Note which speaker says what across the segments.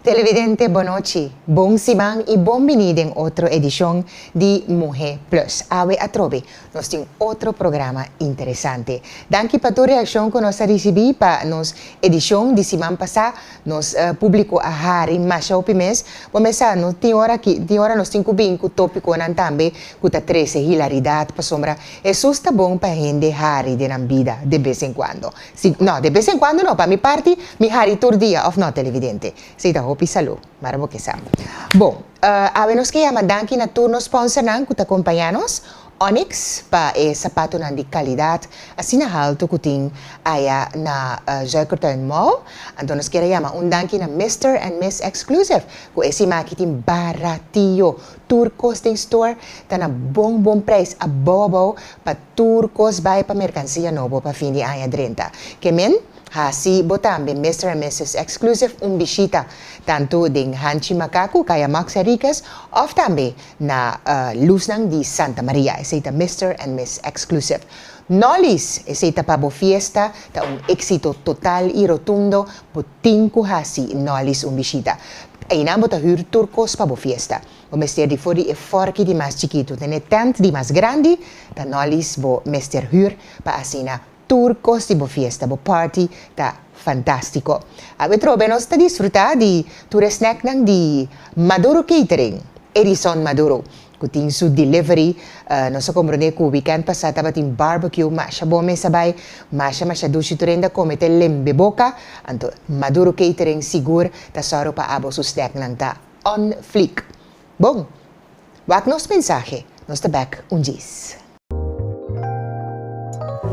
Speaker 1: Televidente bonochi, bon siman y bon bini den otro edicion di Muhe Plus. Awe atrobe nos tin otro programa interesante. Danki pa tur reaccion cu nos a ricibi pa nos edicion di siman pasa. Nos publico a hari masha hopi mes. Bo mes sa no tin ora ki tin ora nos tin cu bin cu topiconan tambe cu ta trece hilaridad pasobra Hesus ta bon pa hende hari den nan bida de bes en cuando. Si, no, de bes en cuando no, pa mi parti mi hari tur dia, of no televidente? Esey ta hopi salú, mara bo ke sa. Bon, awe nos ke yama danki na tur nos sponsornan ku ta kompañá nos, Onyx pa e sapatonan di kalidat asina haltu ku tin aya na Zuikertuin Mall. Anto nos kier a yama un danki na Mister and Miss Exclusive ku e siman aki tin baratio. Tur kos den store ta na bon bon prijs, abou abou pa Tur kos bai pa merkansia nobo pa fin di aña drenta. Ke men, hasi bo tambe Mister and Missus Exclusive un bishita, tantu den Hanchi Makaku, Kaya Max Henriquez, òf tambe na Lusnan di Santa Maria. Esei ta Mister and Miss Exclusive. Nolly's, esei ta pa bo fiesta, ta un éksito total i rotundo, bo tin ku hasi Nolly's un bishita. Einan bo ta hür tur kos pa bo fiesta. Bo mester di for di e fòrki di mas chikitu te n'e tènt di mas grandi, ta nòlis bo mester hür pa asina tur kos di bo fiesta, bo party ta fantástiko. Awe trobe nos ta disfrutá di tur e snèknan di Maduro Catering, Edison Maduro, ku tin su delivery. Nos a komprondé ku wikènt pasá tabatin barbecue masha bon mes a bai, masha masha dushi tur hende a kome te lembe boka, anto Maduro Catering sigur ta sòru pa abo su snèknan ta On fleek. Bon, wak nos mensahe, nos ta bek un djis.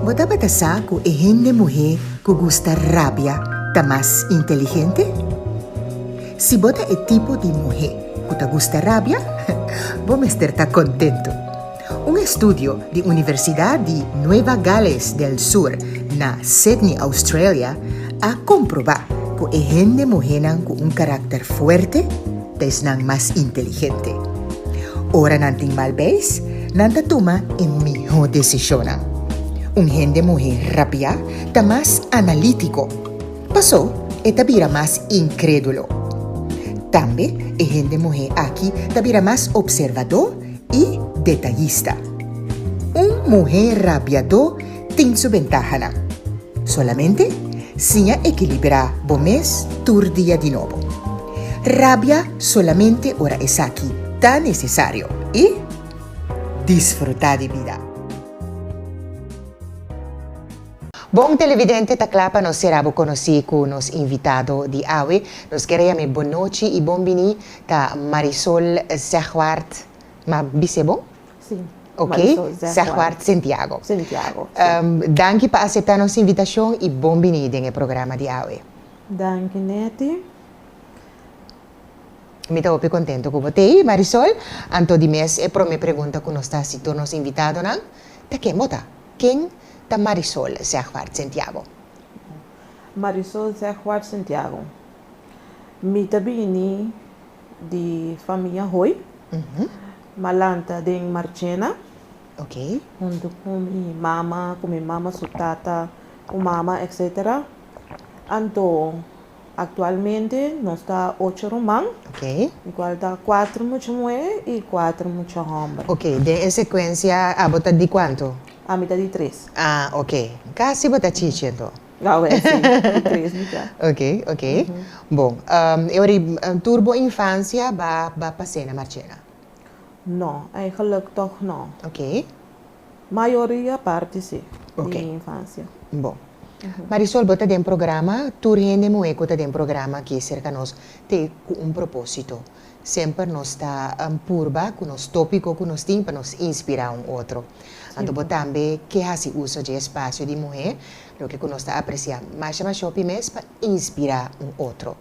Speaker 1: Bo tabata sa ku e hende muhé ku gusta rabia ta mas inteligente? Si bo ta e tipo di muhé ku ta gusta rabia, bo mester ta kontentu. Un estudio di Universidat di Nueva Gales del Sur na Sydney, Australia, a komprobá ku e hende muhénan ku un karakter fuerte ta esnan mas inteligente. Ora nan tin mal beis, nan ta tuma e mihó desishonnan. Un hende muhé rabiá ta mas analítiko, pasó e ta bira mas inkrédulo. Tambe e hende muhé aki ta bira mas opservadó i detayista. Un muhé rabiadó tin su bentahanan. Solamente siña ekilibrá bo mes tur dia di nobo. Rabia solamente ora esaki ta nesesario i disfrutá di bida. Bon televidente ta kla pa nos sera bo konosí ku nos invitado di awe. Nos kere yam'é bonochi i bon bini ta Marisol Zegwaart, ma bis'é bon?
Speaker 2: Sí,
Speaker 1: Ok,
Speaker 2: Marisol Zegwaart.
Speaker 1: Zegwaart Sentiago.
Speaker 2: Sentiago, sí.
Speaker 1: Danki pa aseptá nos invitashon i bon bini den e programa di awe.
Speaker 2: Danki Netty.
Speaker 1: Mi ta hopi kontento ku bo t'ei, Marisol. Anto di mes e promé pregunta ku nos ta hasi tur nos invitadonan ta ken bo ta? Ken ta Marisol Zegwaart Sentiago?
Speaker 2: Marisol Zegwaart Sentiago, Mi ta bini di famia Hoy, m'a lanta den Marchena huntu ku mi mama, ku mi mama su tata, ku mama etcetera. Anto Actualmente nos ta ocho ruman, di cual ta cuatro mucha muhe y cuatro mucha homber.
Speaker 1: Ok, den e secuencia abo ta di cuanto?
Speaker 2: Ami ta di tres.
Speaker 1: Ah, ok. Casi bo ta chichi anto.
Speaker 2: Awe si, di tres mi ta.
Speaker 1: Ok, ok. Bon, e ora tur bo infancia ba ba pas'é na Marchena?
Speaker 2: No, eigenlijk toch no.
Speaker 1: Ok.
Speaker 2: Mayoria parti si, di mi infancia.
Speaker 1: Bon. Marisol, bo ta den programa, tur hende muhé ku ta den programa aki serka nos te ku un propósito. Semper nos ta purba ku nos tópiko ku nos tin pa nos inspirá un otro. Anto bo tambe ke hasi uso dje espasio di muhé, loke ku nos ta apresiá masha masha hopi mes pa inspirá un otro.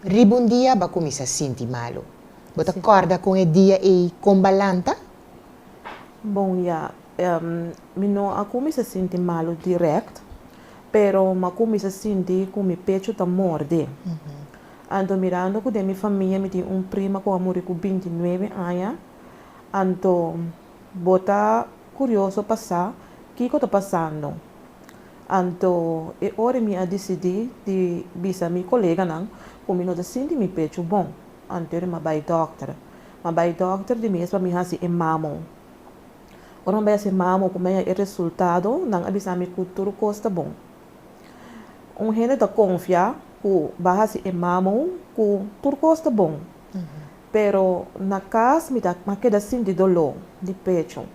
Speaker 1: Riba un dia bo a kuminsá sinti malu. Bo ta kòrda kon e dia ei kon bo a lanta?
Speaker 2: Bon ya, mi no a kuminsá sinti malu dirèkt, pero mi a kuminsá sinti ku mi pechu ta morde. Anto mirando ku den mi famia mi tin un prima ku a muri ku binti nuebe aña, anto bo ta kurioso pa sa kiko ta pasando. Anto e ora mi a disidí di bisa mi koleganan ku mi no ta sinti mi pechu bon. Anto mi a bai dòkter. Mi a bai dòkter di mes pa mi hasi e mamo. Ora mi a bai hasi e mamo ku mi a haña e resultado, nan a bisa mi ku tur kos ta bon. Un hende ta konfia ku bo a hasi e mamo ku tur kos ta bon. Pero na kas mi ta mi a keda sinti doló di pechu.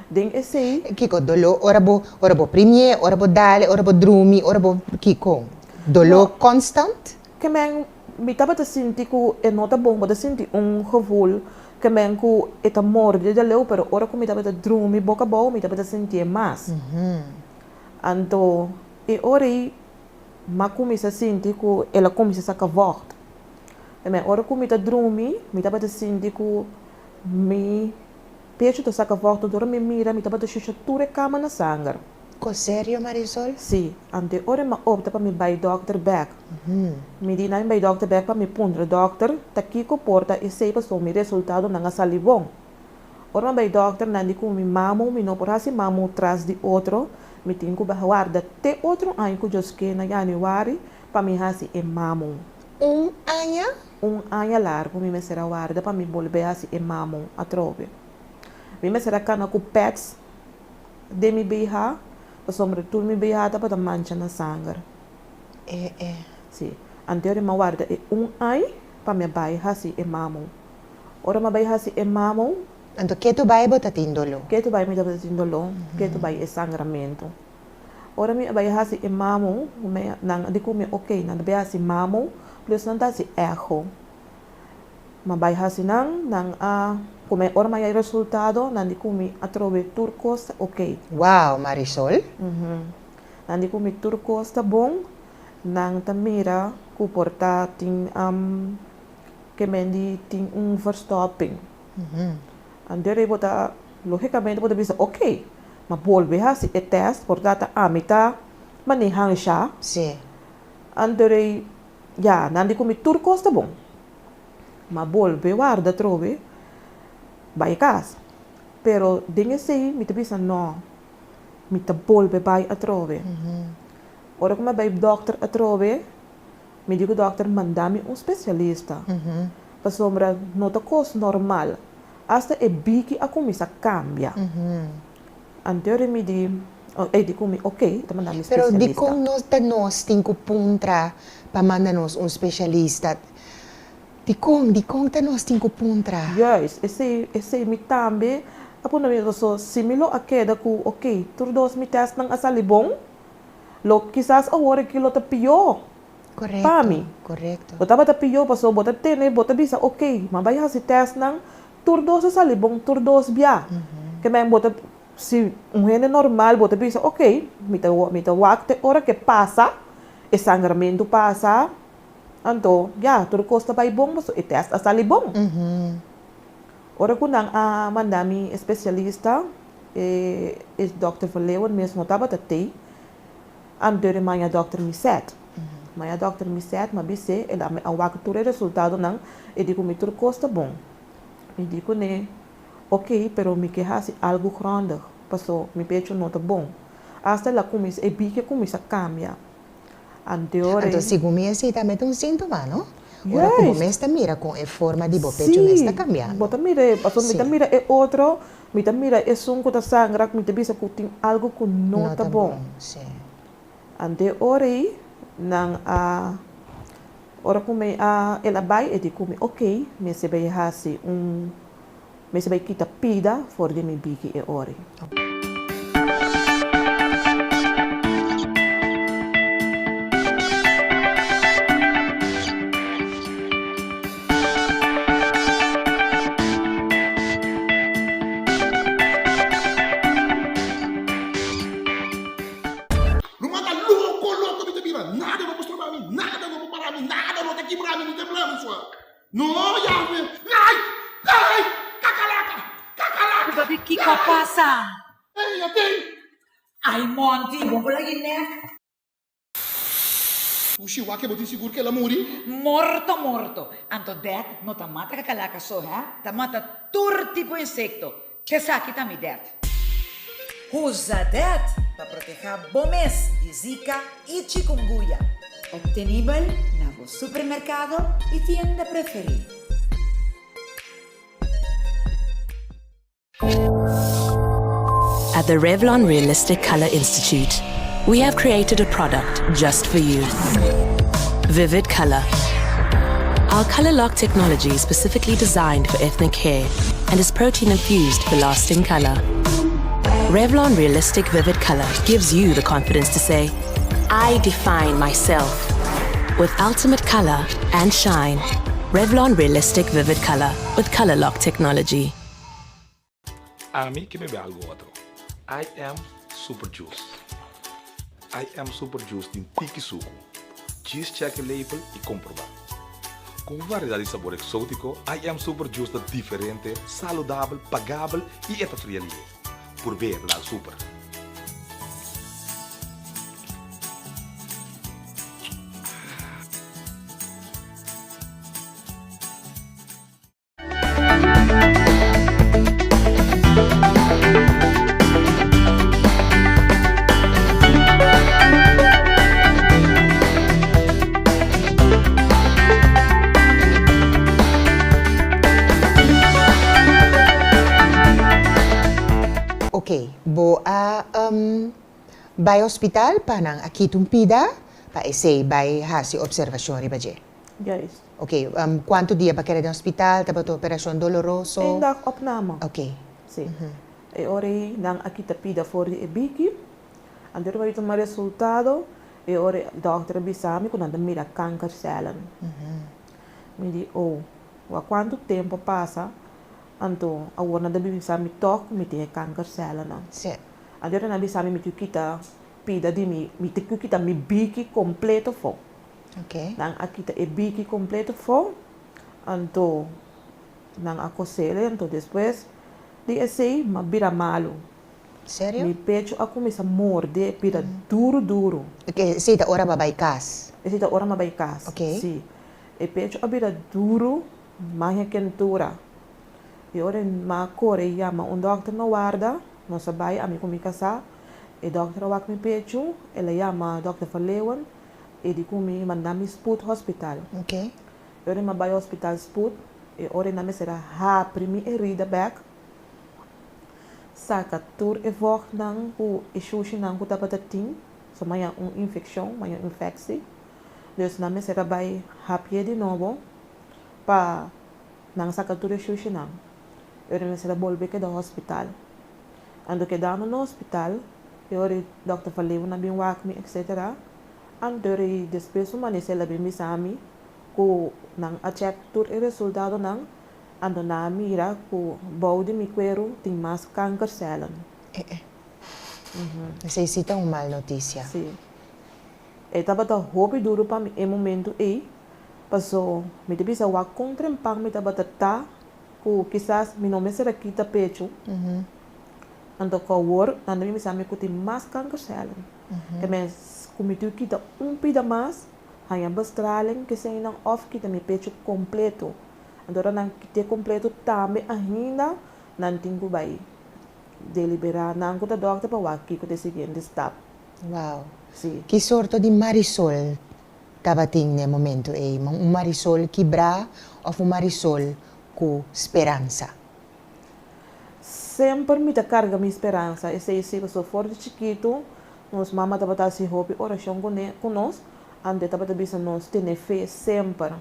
Speaker 2: Den esei.
Speaker 1: Kiko doló ora bo ora bo primié, ora bo dale, ora bo drumi, ora bo kiko? Doló konstant?
Speaker 2: Ke men mi tabata sinti ku e no ta bon, bo ta sinti un gevoel ke men ku e ta morde di aleu, pero ora ku mi tabata drumi boka abou mi tabata sintié mas. Anto e ora ei m'a kuminsá sinti ku el a kuminsá saka vògt. Ke men ora ku mi ta drumi mi tabata sinti ku mi Pechu ta saka vògt ora mi mira mi tabata shusha tur e kama na sanger.
Speaker 1: Ko serio Marisol?
Speaker 2: Si, ante ora mi a opta pa mi bai dòkter bèk. Mi di nan mi bai dòkter bèk pa mi puntra dòkter ta kiko por ta esei pasobra mi resultadonan a sali bon. Ora mi a bai dòkter nan di ku mi mamu mi no por hasi mamu tras di otro mi tin ku bai warda te otro aña ku Dios ke na yanüari pa mi hasi e mamu.
Speaker 1: Un aña?
Speaker 2: Un aña largu mi mester a warda pa mi bolbe hasi e mamo atrobe. Mi mester a kana ku pèts den mi BH, pasobra tur mi BH tabata mancha na sanger.
Speaker 1: E e.
Speaker 2: Si. Anterior mi a warda e un añ pa mi a bai hasi e mamo. Ora mi a bai hasi e mamo.
Speaker 1: Anto ke tu bai bo ta tin doló?
Speaker 2: Ke tu bai mi tabata tin doló, ke tu bai e sangramentu. Ora mi a bai hasi e mamo, nan a di ku mi ok, nan ta bai hasi mamo plus nan ta hasi echo. Mi a bai hasi nan, nan a ku mi ora mi a haya e resultado nan di ku mi atrobe tur kos ta ok.
Speaker 1: Wow, Marisol.
Speaker 2: Nan di ku mi tur kos ta bon, nan ta mira ku por ta tin ke men di tin un verstopping. Anto rei bo ta logicamente bo ta bisa ok, ma bolbe hasi e test por ta ta ami ta maneha ansha.
Speaker 1: Sí.
Speaker 2: Anto rei ya nan di ku mi tur kos ta bon, ma bolbe warda atrobe bai kas. Pero den esei mi ta bisa no, mi ta bolbe bai atrobe. Ora ku mi a bai dòkter atrobe. Mi di ku dòkter manda mi un spesialista pasobra no ta kos normal. Asta e biki a kuminsá kambia. Anterior mi di, e di ku mi oke, ta manda mi
Speaker 1: Pero
Speaker 2: spesialista.
Speaker 1: dikon nos ta nos tin ku puntra pa manda nos un spesialista? Dikon, dikon ta nos tin ku puntra?
Speaker 2: Juist, esei, esei mi tambe a puntra mi, paso si mi lo a keda ku oke, tur dos mi tèstnan a sali bon, Lo kisas awor aki lo ta pió pa mi. Lo tabata pió pasobra bo ta tene, bo ta bisa ok, m'a bai hasi tèstnan, tur dos a sali bon, tur dos bia. Ke men bo ta, si un hende normal bo ta bisa ok, mi ta mi ta wak te ora ke pasa, e sangramentu pasa, anto ya, tur kos ta bai bon pasobra e tèst a sali bon. Ora ku nan a manda mi e spesialista, e e dòkter Van Leeuwen mes no tabata tei, anto e maña dòkter Misset. Maña dòkter Misset m'a bis'é, el a a wak tur e resultadonan, e di ku mi tur kos ta bon. Mi di kuné, Oké, pero mi ke hasi algu grondig, paso mi pecho no ta bon. Asta el a kuminsá, e biki a kuminsá kambia. Anto
Speaker 1: Anto segun mi esei tambe ta un síntoma, no? Ora ku bo mes ta mira kon e forma di bo pecho mes ta kambiando.
Speaker 2: Sí, bo ta mira e, pasobra mi ta mira e otro, mi ta mira esun ku ta sangra, mi ta bisa ku tin algu ku no ta bon. Anto e ora ei nan a, ora ku mi a, el a bai, e di ku mi, ok, mester bai hasi un. Mester bai kita pida for di mi biki e ori.
Speaker 3: Ruman ta loko loko mi ta bira nada no por stroba mi nada no por para mi nada no ta kibra mi mi tembla mi sua. No, Yahwe! Ai! Ai! Kakalaka! Kakalaka!
Speaker 4: Papi, kiko a pasa?
Speaker 3: Ei, atei!
Speaker 4: Ai, Monty, bo por lagi nek.
Speaker 3: Ushi, wak bo tin sigur ku el a muri?
Speaker 4: Morto, morto. Anto det no ta mata kakalaka so, hè? Ta mata tur tipo insekto. T'esaki ta mi det. Usa det! pa protehá bo mes di Zika i chikungunya. Obtenibel na bo supermerkado i tienda preferí.
Speaker 5: At the Revlon Realistic Color Institute, we have created a product just for you. Vivid Color. Our Color Lock technology is specifically designed for ethnic hair and is protein infused for lasting color. Revlon Realistic Vivid Color gives you the confidence to say, I define myself. With ultimate color and shine. Revlon Realistic Vivid Color with Color Lock technology.
Speaker 6: Ami ke bebe algu otro. I am Super Juice. I am Super Juice tin tiki suku. Djis check e label i komproba. Ku un variedat di sabor eksotiko, I am Super Juice ta diferente, saludabel, pagabel i e ta fria lihe. Purb'é e ta dal super.
Speaker 1: Ok, bo a bai hospital pa nan a kita un pida pa esei bai hasi observacion riba dje?
Speaker 2: Juist.
Speaker 1: Ok, cuanto dia bo a keda den hospital? Tabata un operacion doloroso?
Speaker 2: Eén dag opname.
Speaker 1: Ok.
Speaker 2: Si. E ora ei nan a kita pida for di e biki. Anto ora bo a tuma resultado, e ora e dokter a bisa mi ku nan ta mira kankercellen. Mi di, oh, wak kuantu tempu a pasa, anto awor nan ta bisa mi tòg ku mi tin e kankercellennan.
Speaker 1: Si.
Speaker 2: Anto ora nan a bisa mi mi tin ku kita pida di mi, mi tin ku kita mi biki kompleto afó. Nan a kita e biki kompleto afó, anto nan a kosele, anto despues di esei mi a bira malu.
Speaker 1: Serio?
Speaker 2: Mi pecho a kuminsá morde, bira duru duru.
Speaker 1: Esei ta ora bo a bai kas?
Speaker 2: Esei ta ora mi a bai kas, si. E pecho a bira duru, maña kentura. E ora mi a kore yama un dòkter na warda, nos a bai, ami ku mi kasá. E dòkter a wak mi pechu, el a yama dòkter Van Leeuwen, E di ku mi manda mi spoed hospital.
Speaker 1: Oké.
Speaker 2: E ora mi a bai hospital spoed, e ora nan mester a habri mi herida bek, saka tur e vochtnan ku e shushinan ku tabata tin, so maña un infekshon, maña un infeksi. Dus nan mester a bai hapié di nobo pa nan saka tur e shushinan. E ora mi mester a bolbe keda hospital. Anto kedando na hospital, e ora e dokter van Leeuwen a bin wak mi etcetera. Anto e despues un manera el a bin bisa mi ku nan a chèk tur e resultadonan, anto nan a mira ku bou di mi kueru tin mas kankersèlen.
Speaker 1: E e. Esei si ta un mal notisia.
Speaker 2: Si. E tabata hopi duru pa mi e momentu ei, paso mi ta bisa wak kon trempan mi tabata ta ku kisas mi no mester a kita pechu, anto ku awor nan ta bin bisa mi ku tin mas kankersèlen. Ke mes ku mi tin kita un pida mas, haña bestraling keseinan òf kita mi pechu kompleto. Anto ora nan kit'é kompleto tambe ainda nan tin ku bai deliberá nan ku ta dòkter pa wak kiko ta e siguiente stap.
Speaker 1: Wow.
Speaker 2: Sí.
Speaker 1: Ki sorto di Marisol tabatin na e momento ei? Un Marisol kibrá òf un Marisol ku speransa?
Speaker 2: Semper mi ta karga mi speransa, esei si pasobra for di chikitu nos mama tabata hasi hopi orashon kuné ku nos, anto e tabata bisa nos tene fe semper.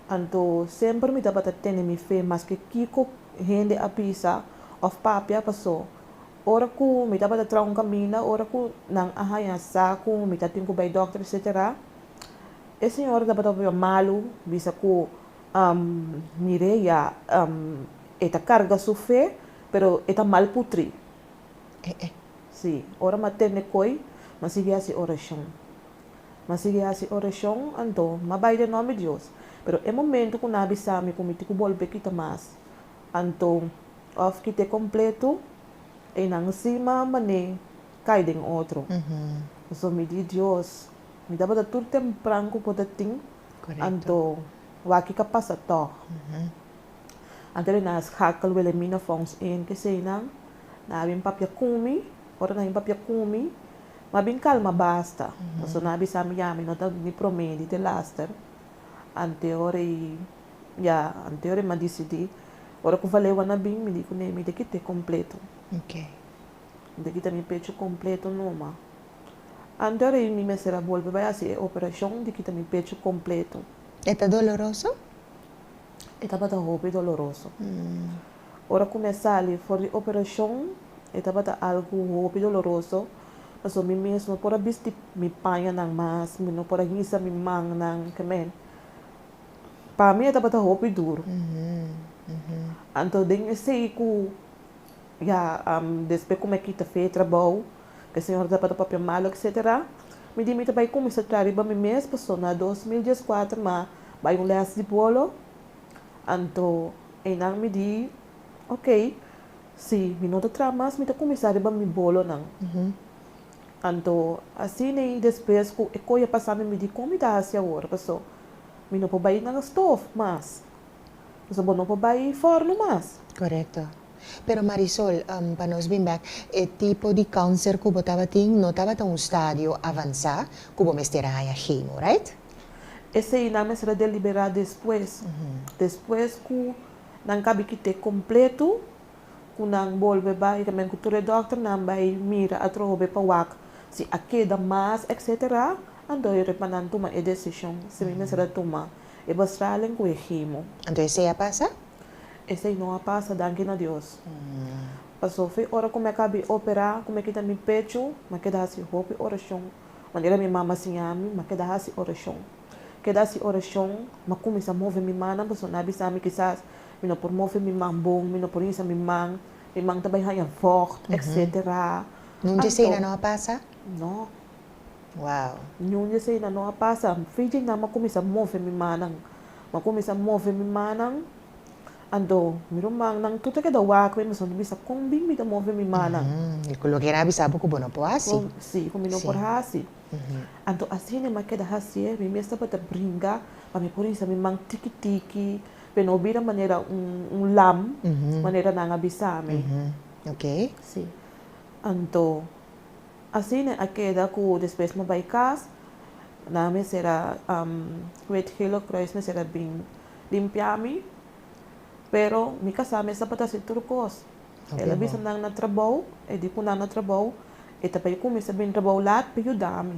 Speaker 2: Anto semper mi tabata tene mi fe maske kiko hende a bisa òf papia paso ora ku mi tabata traha un kaminda ora ku nan a haña sa ku mi ta tin ku bai dòkter etsetera e señora tabata papia malu bisa ku Mireya e ta karga su fe, pero e ta mal putrí. Sí, ora m'a tende koi, m'a sigui hasi orashon. M'a sigui hasi orashon, anto m'a bai den nòmber di Dios. Pero e momentu ku nan a bisa mi ku mi tin ku bolbe kita mas, anto òf kit'é kompletu, einan sí m'a man'é kai den otro. Pasobra mi di, Dios, mi tabata tur tempran ku bo ta tin. Anto wak kiko a pasa tòg. Anto nan a schakel Wilhelmina Fonds in keseinan. Nan a bin papia ku mi. Ora nan a papia ku mi, m'a bin kalma basta. Pasobra nan a bisa mi ya mi no ta ni promé ni delaster. Ante ora ei, ya, ante ora ei m'a disidí. Ora ku Valewa a bin, mi di kuné mi ta kit'é kompleto. Mi ta kita mi pechu kompleto numa. Ante ora ei mi mester a bolbe bai hasi e operashon di kita mi pechu kompleto.
Speaker 1: E ta doloroso?
Speaker 2: E tabata hopi doloroso. Ora ku mi a sali for di operashon, e tabata algu hopi doloroso, pasobra mi mes no por a bisti mi pañanan mas, mi no por a hisa mi mannan, ke men. Pa mi e tabata hopi duru. Anto den esei ku ya despues ku mi a kita fe e trabou, ku e señor tabata papia malu etcetera, mi di mi ta bai kuminsá traha riba mi mes, pasobra na 2014 mi a bai un lès di bolo. Anto einan mi di, Ok, si mi no ta traha mas mi ta kuminsá riba mi bolonan. Anto asina ei despues ku e koe a pasa mi, mi di, Kon mi ta hasi awor? Paso mi no por bai na stof mas. Paso bo no por bai fòrnu mas.
Speaker 1: Korekto. Pero Marisol, pa nos bin bèk, e tipo di kanser ku bo tabatin no tabata un stadio avansá ku bo mester a haña chemo, right?
Speaker 2: Esei nan mester a deliberá despues. Despues ku nan kabi kit'é kompletu, ku nan bolbe bai tamen ku tur e dòkternan bai mira atrobe pa wak si a keda mas etsetera, anto e pa nan tuma e desishon si mi mester a tuma e bestraling ku e chemo.
Speaker 1: Anto esei a pasa?
Speaker 2: Esei no a pasa, danki na Dios. Pasobra ora ku mi a kabi operá, ku mi a kita mi pechu, mi a keda hasi hopi orashon. Manera mi mama siña mi, m'a keda hasi orashon. Keda hasi orashon, m'a kuminsá move mi mannan pasobra nan a bisa mi kisas mi no por move mi man bon, mi no por hisa mi man, mi man ta bai haña vògt, etsetera.
Speaker 1: Niun di eseinan no a pasa?
Speaker 2: No.
Speaker 1: Wow.
Speaker 2: Niun di eseinan no a pasa. Fin dje nan m'a kuminsá move mi mannan. M'a kuminsá move mi mannan. Anto mi rumannan tur ta keda wak mi pasobra mi bisa kon bin mi ta move mi mannan.
Speaker 1: I ku loke nan a bisa bo ku bo no por hasi.
Speaker 2: Si, ku mi no por hasi. Anto asina mi a keda hasié, mi mes tabata bringa pa mi por hisa mi man tiki tiki, pe no bira manera un lam, manera nan a bisa mi. Si. Anto asina a keda ku despues mi a bai kas, nan mester a Wit Gele Kruis mester a bin Limpia mi, pero mi kasá mes tabata hasi tur kos. El a bisa nan na trabou, e di ku nan na trabou, e ta bai kuminsá bin trabou lat pa yuda mi.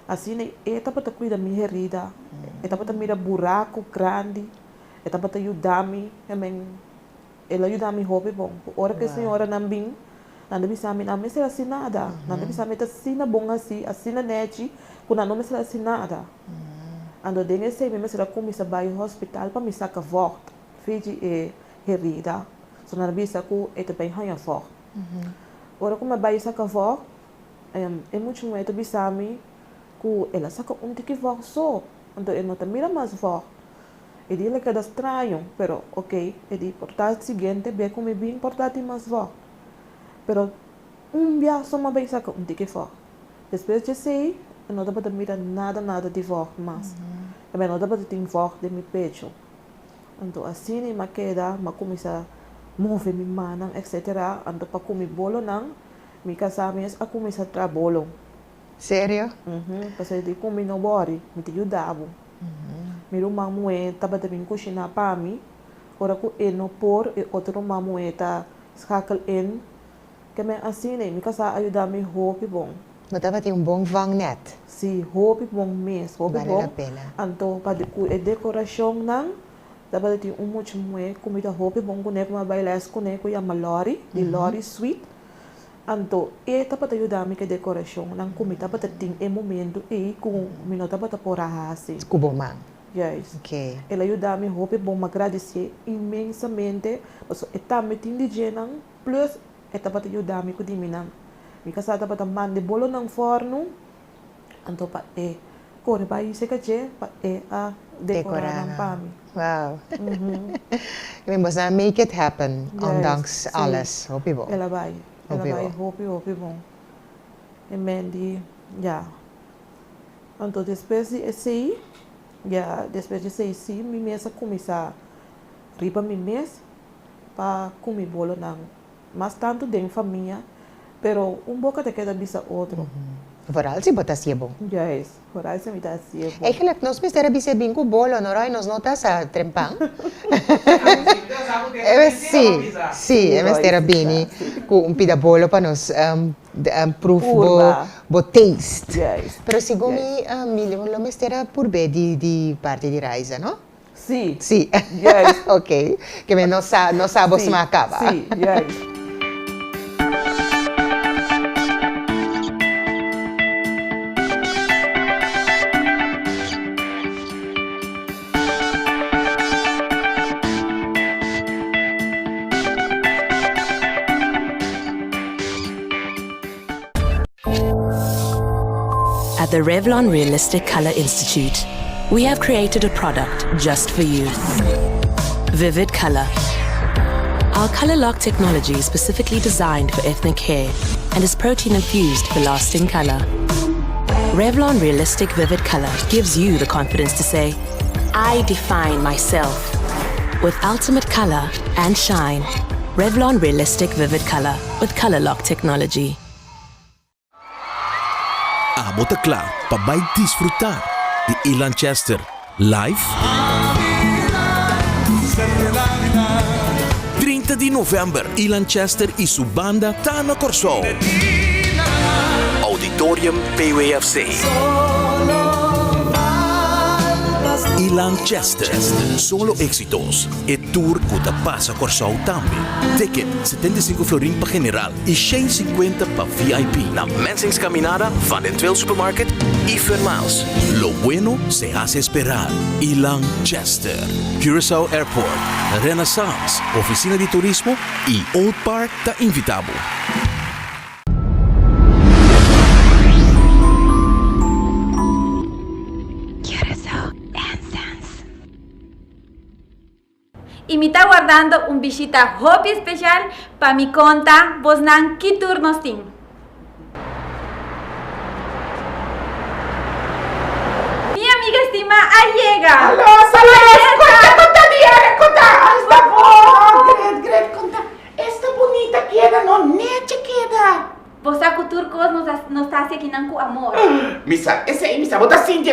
Speaker 2: Asina e tabata kuida mi herida, e tabata mira buraku grandi, e tabata yuda mi, El a yuda mi hopi bon. Ku ora ku e señoranan bin, nan ta bisa mi, nan mester hasi nada. Nan ta bisa mi ta asina bon hasi, asina nechi, ku nan no mester hasi nada. Anto den esei mi mester a kuminsá bai hospital pa mi saka vògt for di e herida. So nan a bisa ku e ta bai haña vògt. Ora ku mi a bai saka vògt, e mucha muhé ta bisa mi ku el a saka un tiki vògt so, anto e no ta mira mas vògt. E di el a keda straño, pero ok, e di por ta siguiente bia ku mi bin por ta tin mas vògt. Pero un bia so m'a bai saka un tiki vògt. Despues dje esei e no tabata mira nada nada di vògt mas. E no tabata tin vògt den mi pechu. Anto asina m'a keda, m'a kuminsá move mi mannan etcetera. Anto pa ku mi bolonan, mi kasá mes a kuminsá traha bolo.
Speaker 1: Serio?
Speaker 2: Pasobra e di ku mi no wòri, mi ta yuda bo. Mi ruman muhé tabata bin kushiná pa mi. Ora ku e no por, e otro ruman muhé ta schakel in. Ke men asina i mi kasá a yuda mi hopi bon.
Speaker 1: Bo tabatin un bon vangnet.
Speaker 2: Sí, hopi bon mes, hopi
Speaker 1: Bale la
Speaker 2: bon.
Speaker 1: pena.
Speaker 2: Anto pa ku e dekorashonnan tabata tin un mucha muhé ku mi ta hopi bon kuné, ku mi a bai lès kuné, ku yama Lori, di Lori Sweet. Anto e tabata yuda mi ku e dekorashonnan ku mi tabata tin e momentu ei ku mi no tabata por a hasi.
Speaker 1: Ku bo man.
Speaker 2: Juist.
Speaker 1: Oké.
Speaker 2: El a yuda mi hopi bon, mi a gradisié inmensamente pasobra e tambe tin di djenan plus e tabata yuda mi ku di minan. Mi kasá tabata manda e bolonan fòrnu anto pa e kore bai seka dje pa e a dekorá nan pa mi.
Speaker 1: Wow. I mean, boso a make it happen, ondanks alles. Hopi bon.
Speaker 2: El a bai. El a bai hopi, hopi bon. E men di, ya. Anto despues di esei, ya, despues di esei si mi mes a kuminsá riba mi mes pa ku mi bolonan. Mas tantu den famia. Pero un boka ta keda bisa otro.
Speaker 1: Vooral si bo ta hacié bon.
Speaker 2: Juist, vooral si mi ta hacié bon.
Speaker 1: Eigenlijk nos mester a bis'é bin ku bolo no Roy, nos no ta sa trempan. Sí, sí, e mester a bini ku un pida bolo pa nos proef bo bo taste.
Speaker 2: Juist.
Speaker 1: Pero segun mi, mi lo mester a purb'é di parti di Raiza no?
Speaker 2: Sí.
Speaker 1: Sí.
Speaker 2: Juist.
Speaker 1: Ok. Ke men no sa, no sa bo smaak kaba.
Speaker 2: Sí, juist.
Speaker 5: At the Revlon Realistic Color Institute, we have created a product just for you. Vivid Color. Our Color Lock technology is specifically designed for ethnic hair and is protein infused for lasting color. Revlon Realistic Vivid Color gives you the confidence to say, I define myself. With ultimate color and shine. Revlon Realistic Vivid Color with Color Lock technology.
Speaker 7: Abo ta kla pa bai disfrutá di Ilan Chester live? 30 di novèmber Ilan Chester i su banda ta na Kòrsou. Auditorium PWFC. Ilan Chester, solo éxitos. E tour ku ta pasa Kòrsou tambe. Ticket, 75 florin pa general i 150 pa VIP. Na Mensing's Caminada, Van den Tweel Supermarket i Fun Miles. Lo bueno se hace esperar. Ilan Chester, Curaçao Airport, Renaissance, Oficina di Turismo i Old Park ta invita bo.
Speaker 8: Curaçao Essence. I mi ta wardando un bishita hopi special pa mi konta bosnan ki tur nos tin. Mi amiga stima a yega!
Speaker 3: Aló, saludos! Konta, konta Diana, konta! Esta bon! Great, great, konta! Esta bunita keda, no? Nechi keda!
Speaker 8: Bo sa ku tur kos nos a nos ta hasi akinan ku amor.
Speaker 3: Mi sa, esei mi sa. Bo ta sinti,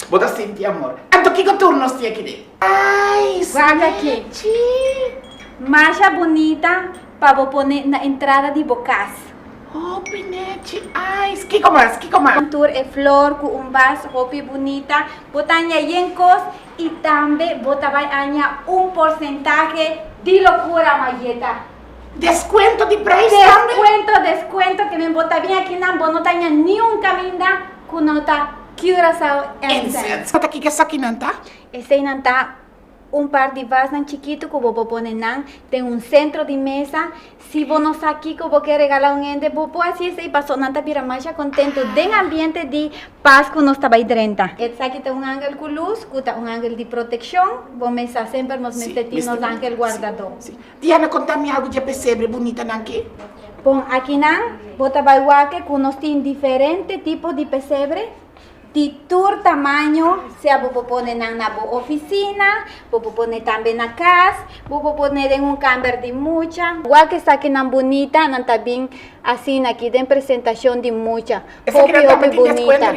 Speaker 3: bo ta sinti amor. Anto kiko tur nos tin aki den? Ai,
Speaker 8: Wak aki.
Speaker 3: snechi!
Speaker 8: Masha bunita pa bo pone na entrada di bo kas.
Speaker 3: Hopi nechi, ai. Kiko mas, kiko mas?
Speaker 8: Tur e flor ku un bas hopi bunita. Bo ta haña yen kos i tambe bo ta bai haña un porsentahe di lokura, Mayeta.
Speaker 3: Descuento di prijs tambe?
Speaker 8: Descuento, descuento ke men bo ta bin aki nan bo no ta ña niun kaminda ku no ta Curaçao Essence.
Speaker 3: Ta kiko esakinan ta?
Speaker 8: Eseinan ta un par di vasnan chikitu ku bo por pone nan den un sentro di mesa. Si bo no sa kiko bo ke regala un hende bo por hasi esei paso nan ta bira masha kontentu den ambiente di Pasku nos ta bai drenta. Esaki ta un angel ku lus ku ta un angel di protekshon. Bo mes sa semper nos mester tin nos angel guardadó.
Speaker 3: Diana konta mi algu dje pesebre bunitanan ki.
Speaker 8: Bon akinan bo ta bai wak ku nos tin diferente tipo di pesebre di tur tamaño, sea bo por pone nan na bo ofisina, bo por pone tambe na kas, bo por pone den un kamber di mucha. Wak esakinan bunita, nan ta bin asina aki den presentashon di mucha.
Speaker 3: Hopi
Speaker 8: hopi bunita.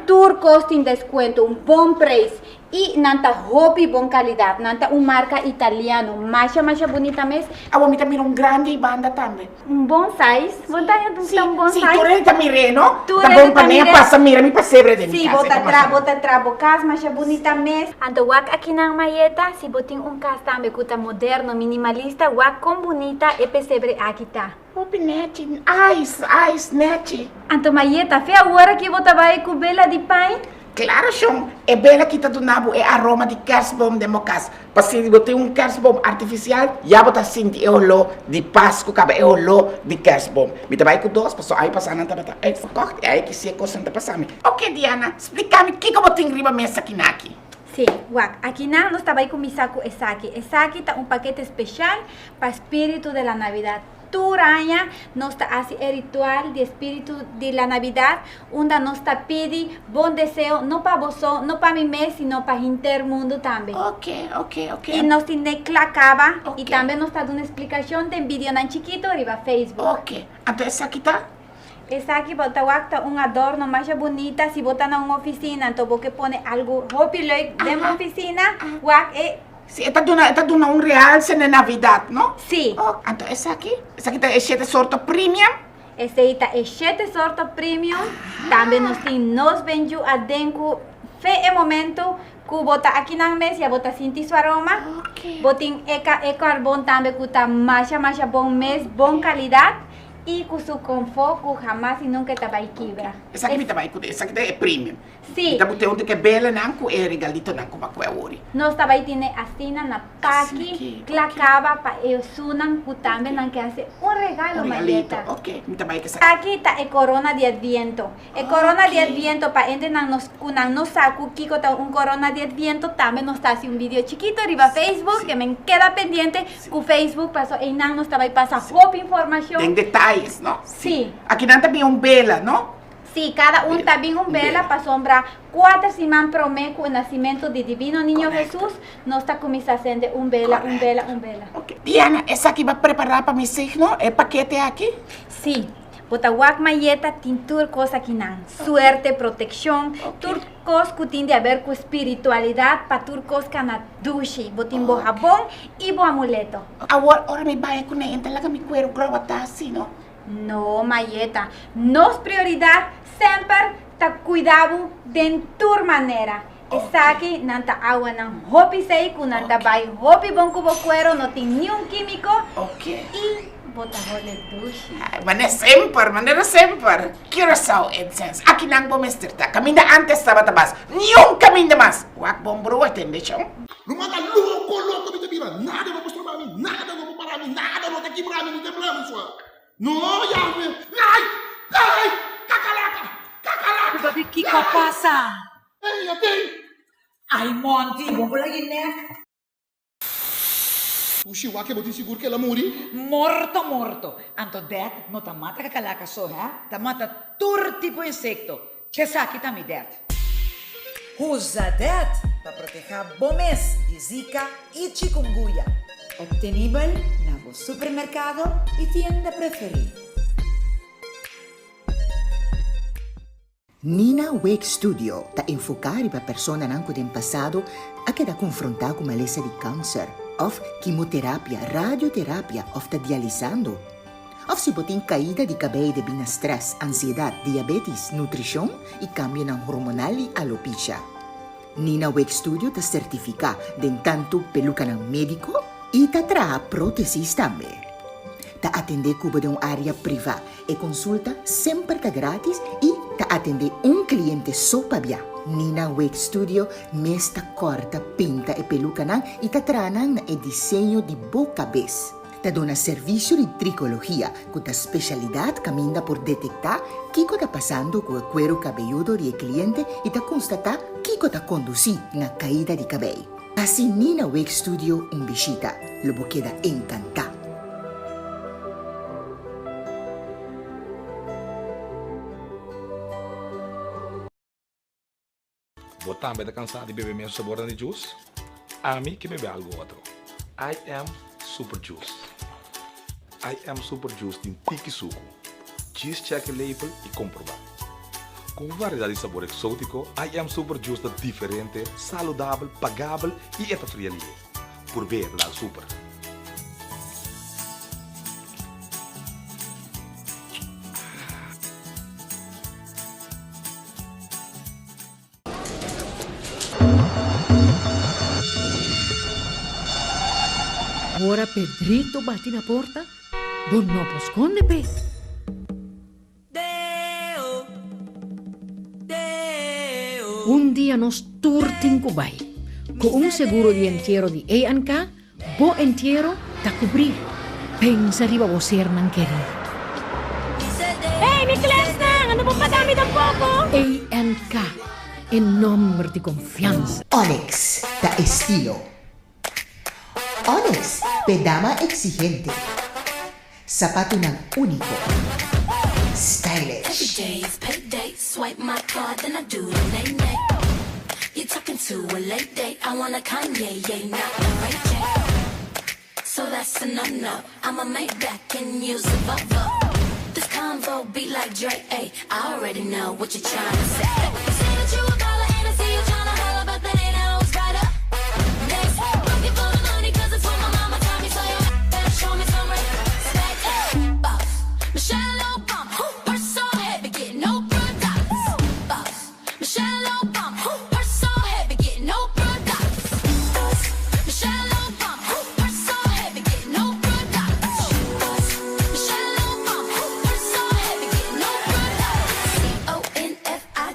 Speaker 8: Tur kos tin deskuento, un bon preis. I nan ta hopi bon kalidat. Nan ta un marka italiano. Masha masha bunita mes.
Speaker 3: Awor mi ta mira un grandi ei banda tambe.
Speaker 8: Un bon size. Bo ta ta un bon size.
Speaker 3: Si, tur hende ta mir'é, no?
Speaker 8: Tur
Speaker 3: Ta
Speaker 8: hende
Speaker 3: bon
Speaker 8: ta
Speaker 3: pa mi a
Speaker 8: mir'é.
Speaker 3: pasa mira mi pasebre den mi
Speaker 8: Si,
Speaker 3: kas.
Speaker 8: bo
Speaker 3: E
Speaker 8: ta
Speaker 3: ta
Speaker 8: tra
Speaker 3: masha
Speaker 8: bo ta tra bo kas masha bunita mes. Anto wak akinan Mayeta, si bo tin un kas tambe ku ta moderno, minimalista, wak kon bunita e pesebre aki ta.
Speaker 3: Hopi nechi, ice, ice, nechi.
Speaker 8: Anto Mayeta, fe awor aki bo ta bai ku bela di pain?
Speaker 3: Claro shon, e bela ki ta duna bo e aroma di kerstboom den bo kas. Pa si bo tin un kerstboom artificial, ya bo ta sinti e oló di Pascu kaba e oló di kerstboom. Mi ta bai ku dos, pasobra aña pasá nan tabata uitverkocht i aña ki si e kosnan ta pasa mi. Oke Diana, splika mi kiko bo tin riba mesa kinaki?
Speaker 8: Sí, wak, akinan nos ta bai kuminsá ku esaki. Esaki ta un pakete speshal pa spiritu de la Navidad. Tur aña nos ta hasi e ritual di espíritu di la Navidad unda nos ta pidi bon deseo no pa bo so, no pa mi mes, sino pa henter mundu tambe.
Speaker 3: Ok, ok, ok.
Speaker 8: I nos tin den kla kaba
Speaker 3: Ok.
Speaker 8: i tambe nos ta duna splikashon den videonan chikito riba Facebook.
Speaker 3: Ok, anto esaki ta?
Speaker 8: Esaki bo ta wak ta un adorno masha bunita si bo ta na un ofisina anto bo ke pone algu hopi leuk den bo ofisina wak e.
Speaker 3: Si e ta duna e ta duna un realse na Navidad no?
Speaker 8: Si.
Speaker 3: Oh, anto esaki? Esaki ta e shete sorto premium?
Speaker 8: Esei ta e shete sorto premium. Tambe nos tin nos benju aden ku fe e momento ku bo ta akinan mes ya bo ta sinti su aroma.
Speaker 3: Ok.
Speaker 8: Bo tin e ka e karbon tambe ku ta masha masha bon mes, bon kalidat. I ku su konfó ku hamas i nunka e ta bai kibra.
Speaker 3: Esaki mi ta bai kuné, esaki ta e premium.
Speaker 8: Sí.
Speaker 3: Mi ta bute huntu ku e belanan ku e regalitonan ku bo a kue awor.
Speaker 8: Nos ta bai tene asina na paki kla kaba pa esunnan ku tambe nan ke hasi un regalo,
Speaker 3: Un regalito,
Speaker 8: Marieta.
Speaker 3: ok. Mi ta bai ku esaki.
Speaker 8: Aki ta e korona di Adviento. E korona di Adviento pa hendenan nos ku nan no sa ku kiko ta un korona di Adviento tambe nos ta hasi un video chikito riba Facebook ke men keda pendiente ku Facebook paso einan nos ta bai pasa hopi informashon.
Speaker 3: Den detayes, no?
Speaker 8: Sí.
Speaker 3: Aki nan ta bin un bela, no?
Speaker 8: Sí, kada un ta bin un bela pasobra kuater siman promé ku e nasimentu di Divino Niño Hesus, nos ta kuminsá sende un bela, un bela, un bela.
Speaker 3: Ok. Diana, esaki bo a prepará pa mi signo, e pakete aki?
Speaker 8: Sí. Bo ta wak mayeta tin tur kos akinan. Suerte, protekshon, tur kos ku tin di aber ku spiritualidat pa tur kos kana dushi. Bo tin bo habon i bo amuleto.
Speaker 3: Awor ora mi baña kuné, e ta laga mi kueru growatá así, no?
Speaker 8: No, Mayeta. Nos prioridad semper ta cuida bo den tur manera. Esaki nan ta awanan hopi sei cu nan ta bay hopi bon cu bo cuero, no tin niun quimico y bo ta hole dushi.
Speaker 3: Ay, manera semper, manera semper. Curaçao Incense, aki nan bo mester ta. Caminda antes tabata mas, niun caminda mas. Wak bon brua tende chon.
Speaker 9: Ruman ta loko loko mi ta bira nada no por stroba mi nada no por para mi nada no ta kibra mi ni tembla mi sua no Yahwe ai ai kakalaka kakalaka
Speaker 4: Papi kiko a pasa?
Speaker 9: Ey atey.
Speaker 4: Ai Monty bo por a nek.
Speaker 9: Ushi wak bo tin sigur ku el a muri?
Speaker 4: Morto morto. Anto det no ta mata kakalaka so he, ta mata tur tipo insekto. Esaki ta mi det. Usa det pa protehá bo mes di Zika i chikungunya. Obtenibel na bo supermerkado i tienda preferí.
Speaker 1: Nina Wake Studio ta enfoká riba personanan ku den pasado a keda konfrontá ku malesa di kanser òf kimoterapia, radioterapia òf ta dialisando. Òf si bo tin kaida di kabei debí na strès, ansiedat, diabétis, nutrishon i kambionan hormonal i alopecia. Nina Wake Studio ta sertifiká den tantu pelukanan médiko i ta traha prótesis tambe. Ta atendé ku bo den un área privá. E konsulta semper ta gratis i ta atendé un kliente so pabia. Nina Wig Studio mes ta kòrta, pinta e pelukanan i ta traha nan na e diseño di bo kabes. Ta duna servisio di trikologia ku ta speshalidat kaminda por detektá kiko ta pasando ku e kueru kabeyudo di e kliente i ta konstatá kiko ta kondusí na kaida di kabei. Hasi Nina Wig Studio un bishita, lo bo keda enkantá!
Speaker 6: Bo tambe ta cansá di bebe mesun sabornan di juice? Ami ke bebe algo otro. I am Super Juice. I am Super Juice tin tiki suku. Djis check e label i komprobá. Ku un variedat di sabor eksótiko, I am Super Juice ta diferente, saludabel, pagabel i e ta fria lihe. Purb'é ta dal super.
Speaker 10: Ora Pedrito bati na porta, bo no por skonde p'e. Un dia nos tur tin ku bai. Ku un seguro di entiero di ANK, bo entiero ta kubrí. Pensa riba bo sernan kerí.
Speaker 11: Hey, mi klèsnan, ando bo paga mi tampoko?
Speaker 10: ANK, e nòmber di konfiansa.
Speaker 1: Onyx ta estilo. Onyx p'e dama exigente. Sapatunan úniko. Stylish.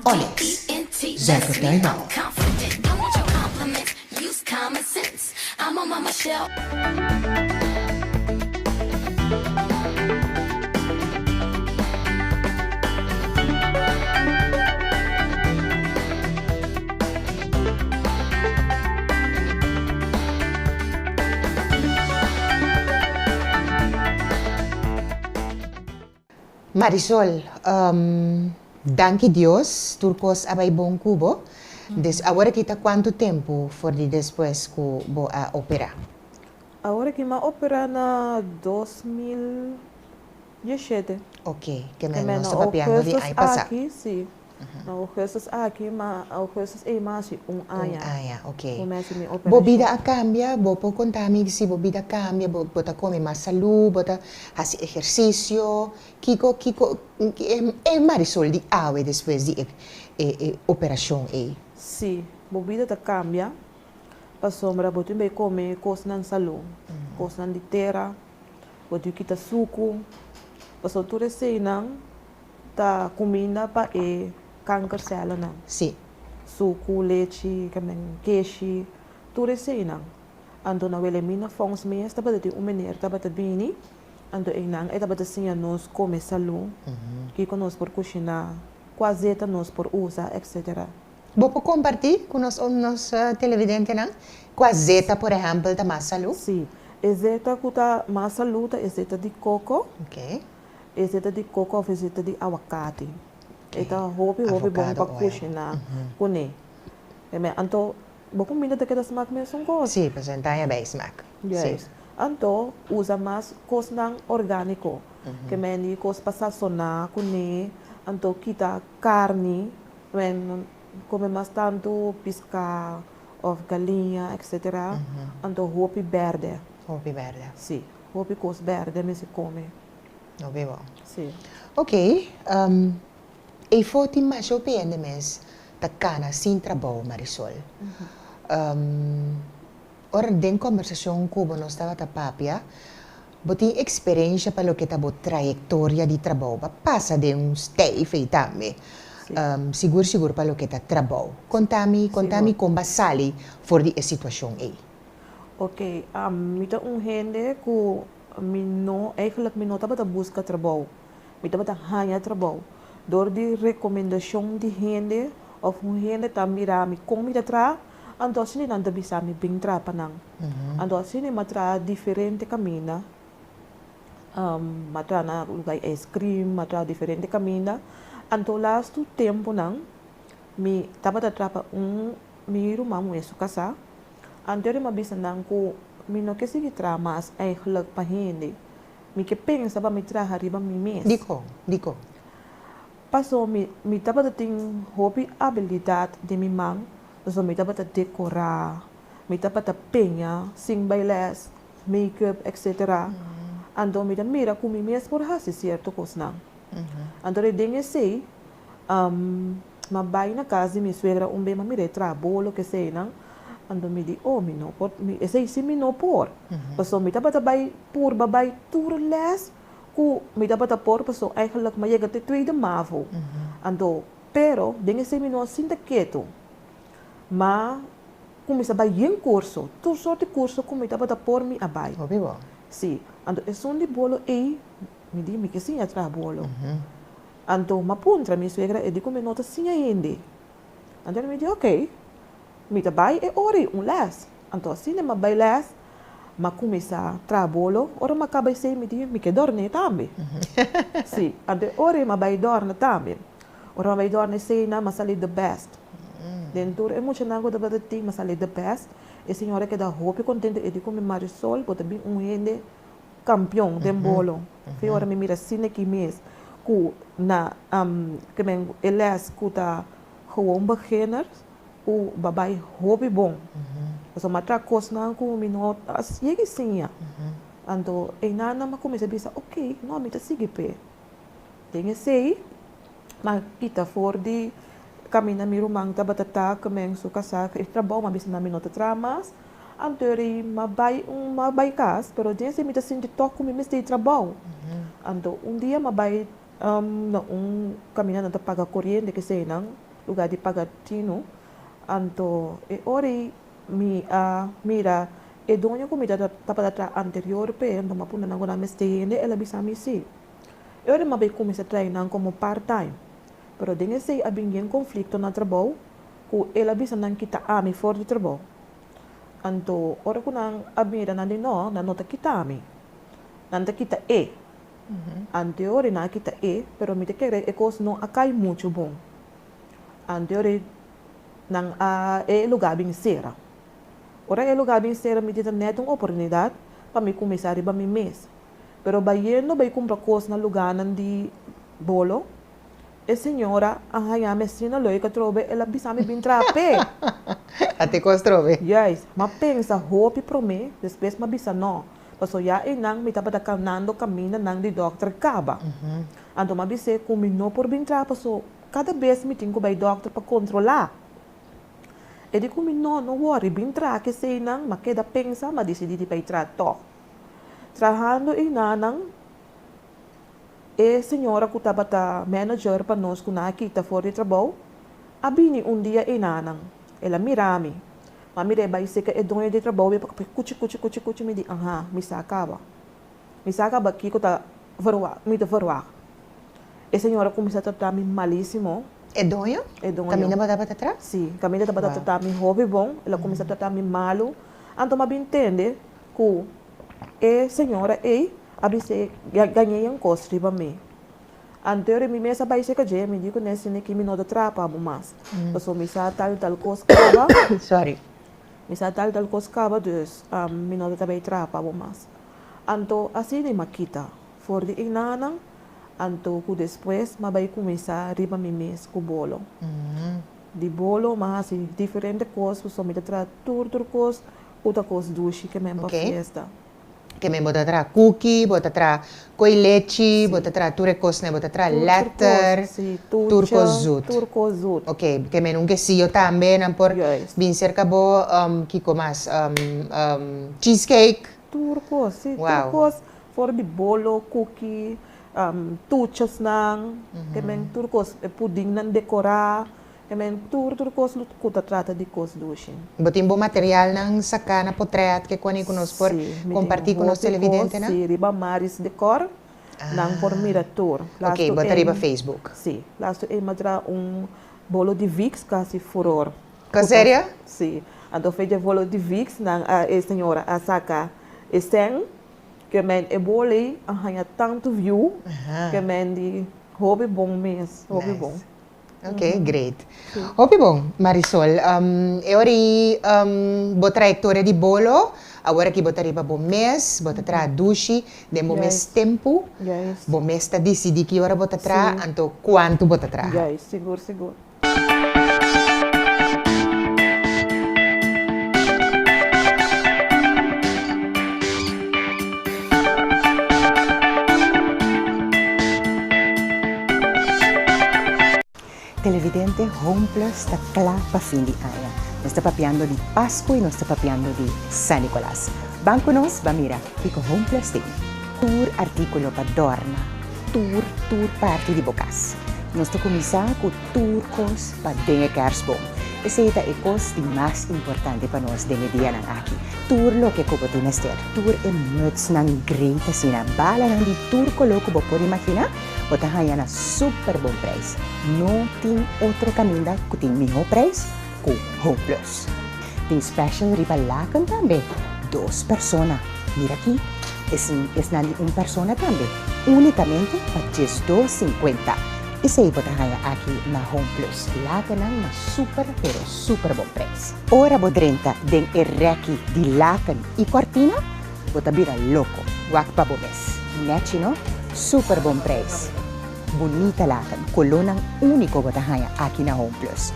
Speaker 1: Olex, zuiver tuinbouw. Marisol, Danki Dios, tur kos a bai bon ku bo. Des awor aki ta kuantu tempu for di despues ku bo a operá?
Speaker 2: Awor aki mi a operá na 2017.
Speaker 1: Oke, ke men nos ta papiando di aña pasá.
Speaker 2: Aki, si. Na augustus aki, ma augustus ei mi a hasi un aña.
Speaker 1: Un aña, oke.
Speaker 2: Ku mi a hasi mi operashon.
Speaker 1: Bo bida a kambia? Bo por konta mi si bo bida a kambia? Bo ta kome mas salú? Bo ta hasi ehersisio? Kiko, kiko e Marisol di awe despues di e e operashon ei?
Speaker 2: Sí, bo bida ta kambia pasobra bo tin bai kome kosnan salú, kosnan di tera, bo tin kita suku, pasobra tur eseinan ta kuminda pa e kankersèlnan.
Speaker 1: Sí.
Speaker 2: Suku, lechi, keshi, tur eseinan. Anto na Wilhelmina Fonds mes tabata tin un meneer tabata bini. Anto einan e tabata siña nos kome salú, kiko nos por kushiná, kua zeta nos por usa, etc.
Speaker 1: Bo por kompartí ku nos nos televidentenan kua zeta por ehèmpel ta mas salú?
Speaker 2: Sí. E zeta ku ta mas salú ta e zeta di koko, e zeta di koko òf e zeta di awakati. E ta hopi hopi bon pa kushiná kuné. Anto Bo kuminda ta keda smak mesun kos.
Speaker 1: Sí, pasobra e ta haña bij smak.
Speaker 2: Juist. Anto, usa mas kosnan orgániko. Ke men di kos pa sasoná kuné, anto kita karni, men kome mas tantu piská òf galiña etsetera. Anto hopi bèrdè.
Speaker 1: Hopi bèrdè.
Speaker 2: Sí, hopi kos bèrdè mester kome.
Speaker 1: Hopi bon.
Speaker 2: Sí.
Speaker 1: Oké, Eyfo tin masha hopi hende mes ta kana sin trabou, Marisol. Ora den kombersashon ku bo nos tabata papia, bo tin eksperensha pa loke ta bo trayektoria di trabou. Bo a pasa den un stijf ei tambe. Sigur sigur pa loke ta trabou. Konta mi, konta mi kon bo a sali for di e situashon ei.
Speaker 2: Ok, mi ta un hende ku mi no, eigenlijk mi no tabata buska trabou. Mi tabata haña trabou dor di rekomendashon di hende òf un hende ta mira mi kon mi ta traha, anto asina nan ta bisa mi bin traha pa nan. Anto asina mi a traha diferente kaminda, mi a traha na luga di ice cream, mi a traha diferente kaminda. Anto lastu tempunan mi tabata traha pa un mi ruman muhé su kasá, anto mi a bisa nan ku mi no ke sigui traha mas eigenlijk pa hende. Mi ke pensa pa mi traha riba mi mes.
Speaker 1: Dikon? Dikon?
Speaker 2: Paso mi mi tabata tin hopi abilidat den mi man, paso mi tabata dekorá, mi tabata peña sin bai lès, make-up etcetera. Anto mi ta mira ku mi mes por hasi sierto kosnan. Anto den esei M'a bai na kas di mi suegra un be m'a mira e traha bolo ku eseinan, anto mi di, oh mi no por, esei si mi no por, pasobra mi tabata bai purba bai tur lès ku mi tabata por pasobra eigenlijk m'a yega te tweede mavo, anto pero den esei mi no a sinta ketu, m'a kuminsá bai yen kurso, tur sort di kurso ku mi tabata por mi a bai. Si, anto esun di bolo ei mi di mi ke siña traha bolo. Anto m'a puntra mi suegra e di ku mi no ta siña hende. Anto mi di ok, mi ta bai e ora ei un lès. Anto asina m'a bai lès. M'a kuminsá traha bolo, ora m'a kaba esei mi di mi ke dòrn'é tambe. Sí, anto e ora ei m'a bai dòrna tambe. Ora m'a bai dòrna eseinan m'a sali the best. Den tur e muchanan ku tabata tin m'a sali the best. E señora keda hopi kontento, e di ku mi Marisol bo ta bin un hende kampion den bolo. Fin ora mi mira asina aki mes ku na ke men e lès ku ta gewoon beginners ku ba bai hopi bon. Pasobra mi a traha kosnan ku mi no a yega siña. Anto einan nan mi a kuminsá bisa ok, no mi ta sigui p'e. Den esei mi a kita for di kaminda mi ruman tabata ta ku men su kasá e trabou mi a bisa nan mi no ta traha mas. Anto eri mi a bai un mi a bai kas pero den esei mi ta sinti tòg ku mi mester di trabou. Anto un dia mi a bai na un kaminda nan ta paga koriente keseinan lugar di paga tinu. Anto e ora ei mi a mira e doño ku mi tabata traha anterior p'e, anto mi a puntra nan ku nan mester hende, el a bisa mi si. E ora mi a bai kuminsá traha nan komo part time. Pero den esei a bin yen konflikto na trabou ku el a bisa nan kita ami for di trabou. Anto ora ku nan a mira nan di no, nan no ta kita ami, nan ta kita e. Anto e ora nan a kita e, pero mi ta kere e kos no a kai muchu bon. Anto e ora nan a e lugá bin sera. Ora e lugá bin sera mi tin nèt un oportunidat pa mi kuminsá riba mi mes. Pero bayendo bai kumpra kos na lugánan di bolo, e señora a haña mi asina leuk atrobe el a bisa mi bin traha p'e.
Speaker 1: A te kos trobe.
Speaker 2: Juist. M'a pensa hopi promé, despues m'a bisa nò, pasobra ya einan mi tabata kanando kamindanan di dòkter kaba. Anto m'a bis'é ku mi no por bin traha pasobra kada bes mi tin ku bai dòkter pa kontrolá. E di ku mi no, no wòri, bin traha keseinan, m'a keda pensa, m'a disidí di bai traha tòg. Trahando einanan, e señora ku tabata manager pa nos ku nan a kita for di trabou, a bini un dia einanan. El a mira mi. M'a mir'é bai seka e doño di trabou i papia kuchi kuchi kuchi kuchi mi di, Aha, mi sa kaba. Mi sa kaba kiko ta verwagt, mi ta verwagt. E señora kuminsá trata mi malisimo.
Speaker 1: E doño?
Speaker 2: E doño.
Speaker 1: Kaminda bo tabata traha?
Speaker 2: Sí, kaminda tabata trata mi hopi bon, el a kuminsá trata mi malu. Anto m'a bin tende ku e señora ei a bis'é gañ'é un kos riba mi. Anterior mi mes a bai seka dje, mi di ku ne sine ki mi no ta traha pa bo mas. Pasobra mi sa tal tal kos kaba.
Speaker 1: Sorry.
Speaker 2: Mi sa tal tal kos kaba, dus mi no ta bai traha pa bo mas. Anto asina mi a kita for di e nanan, anto ku despues mi a bai kuminsá riba mi mes ku bolo. Di bolo mi a hasi diferente kos, pasobra mi ta traha tur tur kos ku ta kos dushi ke men pa fiesta.
Speaker 1: Ke men bo ta traha kuki, bo ta traha koi lechi, bo ta traha tur e kosnan, bo ta traha lèter, tur kos zut.
Speaker 2: Tur kos zut.
Speaker 1: Ok, ke men un kesillo tambe nan por bin serka bo, kiko mas, cheesecake.
Speaker 2: Tur kos, si, tur kos, for di bolo, kuki, tuchesnan, ke men tur kos, e pudingnan dekorá. E men tur tur kos ku ta trata di kos dushi.
Speaker 1: Bo tin bo materialnan saká na potret ke koni ku nos por kompartí ku nos televidentenan?
Speaker 2: Sí, riba Maris Decor nan por mira tur.
Speaker 1: Ok, bo ta riba Facebook.
Speaker 2: Sí, lastu e mi a traha un bolo di Vicks ku a hasi furor.
Speaker 1: Ko serio?
Speaker 2: Sí, anto fe dje bolo di Vicks nan a e señora a saka e sèn ke men e bolo ei a haña tantu view ke men di hopi bon mes, hopi bon.
Speaker 1: Ok, great. Hopi bon, Marisol. E ora ei bo trayectoria di bolo, awor aki bo ta riba bo mes, bo ta traha dushi den bo mes tempu, bo mes ta dicidi ki ora bo ta traha, anto cuantu bo ta traha.
Speaker 2: Juist, sigur, sigur.
Speaker 1: Televidente, Home Plus ta kla pa fin di aña. Nos ta papiando di Pascu y nos ta papiando di San Nicolas. Ban cu nos, ban mira kico Home Plus tin. Tur articulo pa dorna tur tur parti di bo cas. Nos ta cuminsa cu tur cos pa den e kerstboom. Esey ta e cos di mas importante pa nos den e dianan aki. Tur loke cu bo tin mester, tur e mutsnan great asina, balanan di tur color cu bo por imagina, bo ta haña na super bon prijs. No tin otro caminda cu tin miho prijs cu Home Plus. Tin special riba laken tambe. dos persona. Mira aki, esnan di un persona tambe, únikamente pa 12 sinkuenta. Esei bo ta haña aki na Home Plus. Lakennan na super pero super bon prijs. Ora bo drenta den e rèki di laken i kòrtina, bo ta bira loko. Wak pa bo mes. Nèchi no? Super bon prijs. Bunita laken, kolónan úniko bo ta haña aki na Home Plus.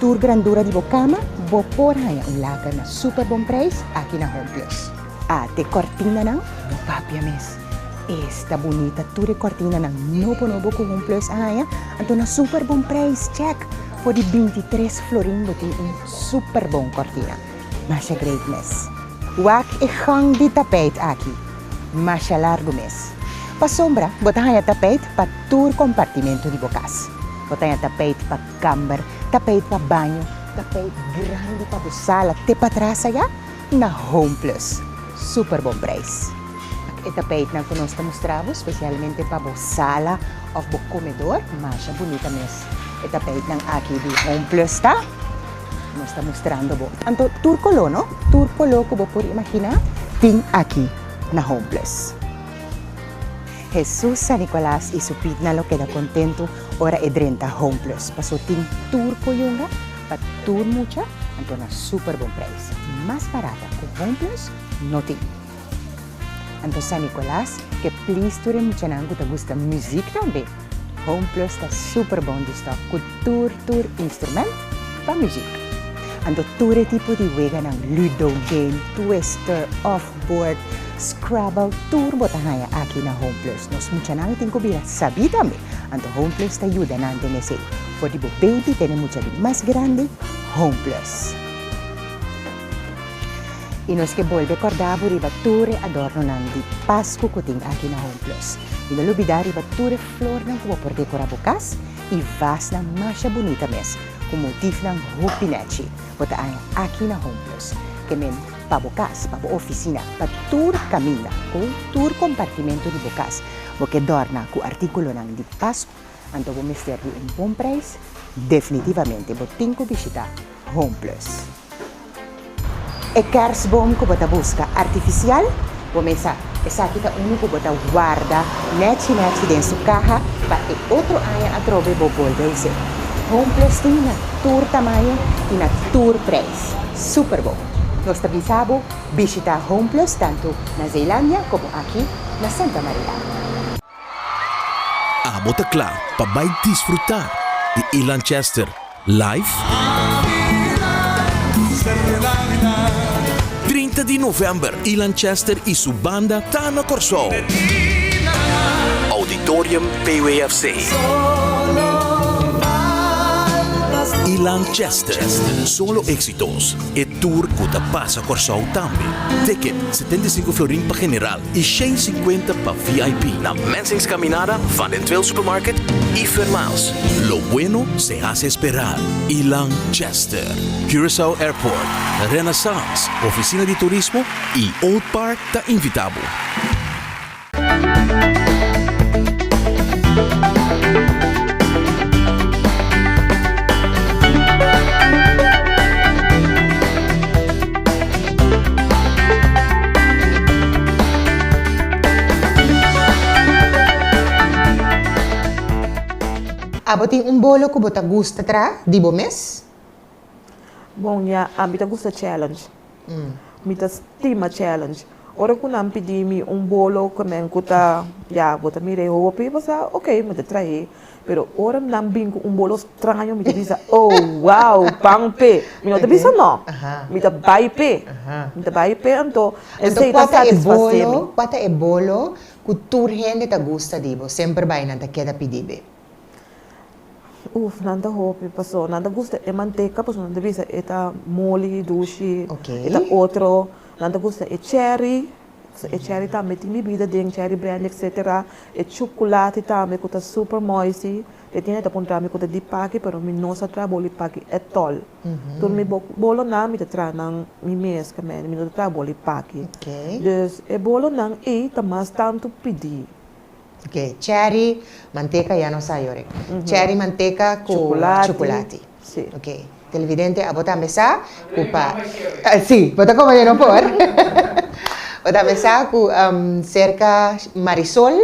Speaker 1: Tur grandura di bo kama, bo por haña un laken na super bon prijs aki na Home Plus. A te kòrtinanan no papia mes. Esta bunita tur e kòrtinanan nobo nobo ku Home Plus a haña, anto na super bon prijs. Check! For di 23 florin bo tin un super bon kòrtina. Masha great mes. Wak e gang di tapijt aki. Masha largu mes. Pasobra bo ta haña tapijt pa tur kompartimento di bo kas. Bo ta haña tapijt pa kamber, tapijt pa baño, tapijt grandi pa bo sala te patras ayá na Home Plus. Super bon prijs. E tapijtnan ku nos ta mustra bo spesialmente pa bo sala òf bo komedor, masha bunita mes e tapijtnan aki di Home Plus ta. Nos ta mustrando bo. Anto tur koló no, tur koló ku bo por imaginá tin aki na Home Plus. Hesus San Nicolas i su pitnan lo keda kontentu ora e drenta Home Plus, paso tin tur koyunga pa tur mucha, anto na super bon prijs. Mas barata ku Home Plus no tin. Anto San Nicolas ke please tur e muchanan ku ta gusta muzik tambe. Home Plus ta super bon di stock ku tur tur instrument pa muzik. Anto tur e tipo di weganan, ludo game, twister, off board, scrabble, tur bo ta haña aki na Home Plus. Nos muchanan tin ku bira sabí tambe. Anto Home Plus ta yuda nan den esei. For di bo baby te na e mucha di mas grandi, Home Plus. I nos ke bolbe kòrda bo riba tur e adòrnonan di Pasku ku tin aki na Home Plus. I no lubidá riba tur e flornan ku bo por dekorá bo kas i vasnan masha bunita mes ku motifnan hopi nèchi bo ta haña aki na Home Plus. Ke men pa bo kas, pa bo ofisina, pa tur kaminda ku tur kompartimentu di bo kas bo ke dòrna ku artíkulonan di Pasku, anto bo mester di un bon preis, definitivamente bo tin ku bishitá Home Plus. E kerstboom ku bo ta buska artifisial, bo mesa esaki ta unu ku bo ta warda nèchi nèchi den su kaha pa e otro aña atrobe bo bolbe us'é. Home Plus tin na tur tamaño i na tur preis. Super bon! Nos ta bisa bo bishita Home Plus tantu na Zeelandia komo aki na Santa Maria.
Speaker 7: Abo ta kla pa bai disfrutá di Ilan Chester live? 30 di novèmber Ilan Chester i su banda ta na Kòrsou. Auditorium PWFC. Ilan Chester, solo éxitos, e tour ku ta pasa Kòrsou tambe. Ticket, 75 florin pa general. I 150 pa VIP na Mensing's Caminada, Van den Tweel Supermarket i Fun Miles. Lo bueno se hace esperar. Ilan Chester, Curaçao Airport, Renaissance, Oficina di Turismo i Old Park ta invita bo.
Speaker 1: Abo tin un bolo ku bo ta gusta traha di bo mes?
Speaker 2: Bon ya, ami ta gusta challenge. Mi ta stima challenge. Ora ku nan pidi mi un bolo ku men ku ta, ya, bo ta mira e hopi, bo sa, ok, mi ta trahe. Pero ora nan bin ku un bolo straño mi ta bisa, oh wow, ban p'e. Mi no ta bisa no, mi ta bai p'e. Mi ta bai p'e anto esei ta satisfasé mi.
Speaker 1: Kua ta e bolo ku tur hende ta gusta di bo, semper bai nan ta keda pidi be?
Speaker 2: Uf, nan ta hopi paso nan ta gusta e manteka paso nan ta bisa e ta moli, dushi, e ta otro. Nan ta gusta e cherry. E cherry tambe tin bibida den, cherry brandy etcetera. E chuculati tambe cu ta super moisi. E tin e ta puntra mi cu ta di paki pero mi no sa traha boli paki at all. Tur mi bolonan mi ta traha nan mi mes mi no ta traha boli paki. Dus e bolonan ey ta mas tanto pidi.
Speaker 1: Ok, cherry, manteca ya nos a yore. Cherry, manteca cu chuculati.
Speaker 2: Si.
Speaker 1: Ok. Televidente, abo tambe sa ku pa Si, bo ta kome no por. Bo tambe sa ku serka Marisol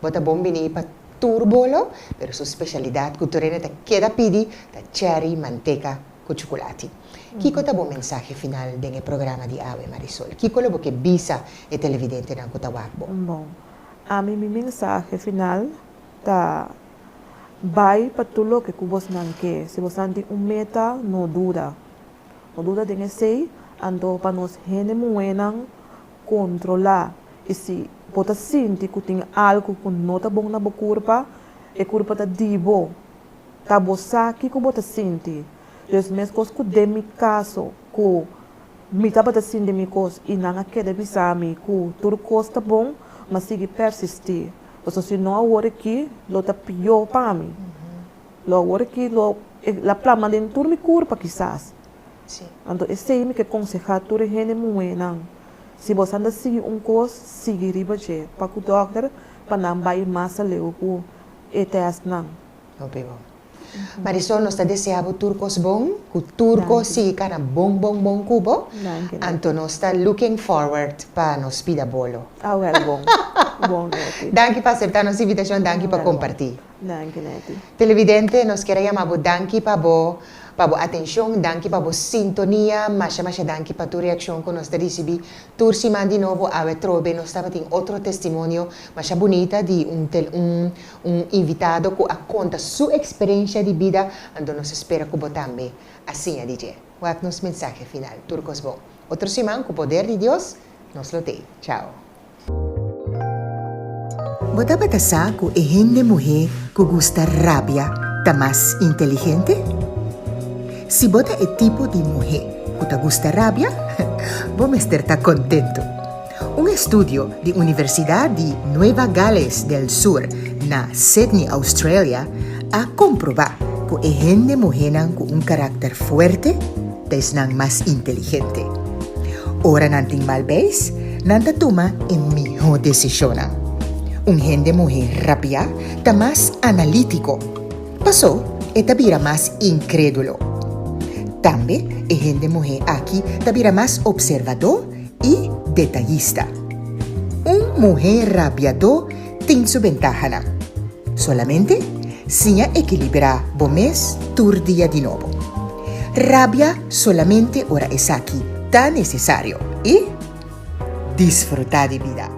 Speaker 1: bo ta bon bini pa tur bolo, pero su spesialidat ku tur hende ta keda pidi ta cherry manteka ku chukulati. Kiko ta bo mensahe final den e programa di awe, Marisol? Kiko lo bo ke bisa e televidentenan ku ta wak bo?
Speaker 2: Bon, ami mi mensahe final ta Bai pa tur loke ku bosnan ke. Si bosnan tin un meta, no duda. No duda den esei, anto pa nos hende muhénan kontrolá. I si bo ta sinti ku tin algu ku no ta bon na bo kurpa, e kurpa ta di bo. Ta bo sa kiko bo ta sinti. Dus meskos ku den mi kaso ku mi tabata sinti mi kos i nan a keda bisa mi ku tur kos ta bon, m'a sigui persistí. Pasobra si no awor aki lo ta pió pa mi. Lo awor aki lo la plama den tur mi kurpa kisas. Anto esei mi ke konsehá tur e hende muhénan, si boso anda sigui un kos, sigui riba dje pa ku dòkter pa nan bai mas aleu ku e tèstnan.
Speaker 1: Hopi bon. Marisol nos ta desea bo tur kos bon, ku tur kos sigui kana bon bon bon ku bo, anto nos ta looking forward pa nos pida bolo.
Speaker 2: Awel bon. Bon Netty.
Speaker 1: Danki pa asepta nos invitashon, danki pa komparti.
Speaker 2: Danki Netty.
Speaker 1: Televidente nos kier a yama bo danki pa bo pa bo atenshon, danki pa bo sintonia, masha masha danki pa tur reakshon ku nos ta risibi Tur siman di nobo awe trobe nos tabatin otro testimonio masha bunita di un un un invitado cu a conta su experiencia di bida, anto nos a spera cu bo tambe a siña di dje. Wak nos mensahe final. Tur cos bon. Otro siman cu poder di Dios nos lo tei. Chao. Bo tabata sa ku e hende muhé ku gusta rabia ta mas inteligente? Si bo ta e tipo di muhé ku ta gusta rabia, bo mester ta kontentu. Un estudio di Universidat di Nueva Gales del Sur na Sydney, Australia, a komprobá ku e hende muhénan ku un karakter fuerte ta esnan mas inteligente. Ora nan tin mal beis, nan ta tuma e mihó desishonnan. Un hende muhé rabiá ta mas analítiko, pasó e ta bira mas inkrédulo. Tambe e hende muhé aki ta bira mas opservadó i detayista. Un muhé rabiadó tin su bentahanan. Solamente siña ekilibrá bo mes tur dia di nobo. Rabia solamente ora esaki ta nesesario i disfrutá di bida.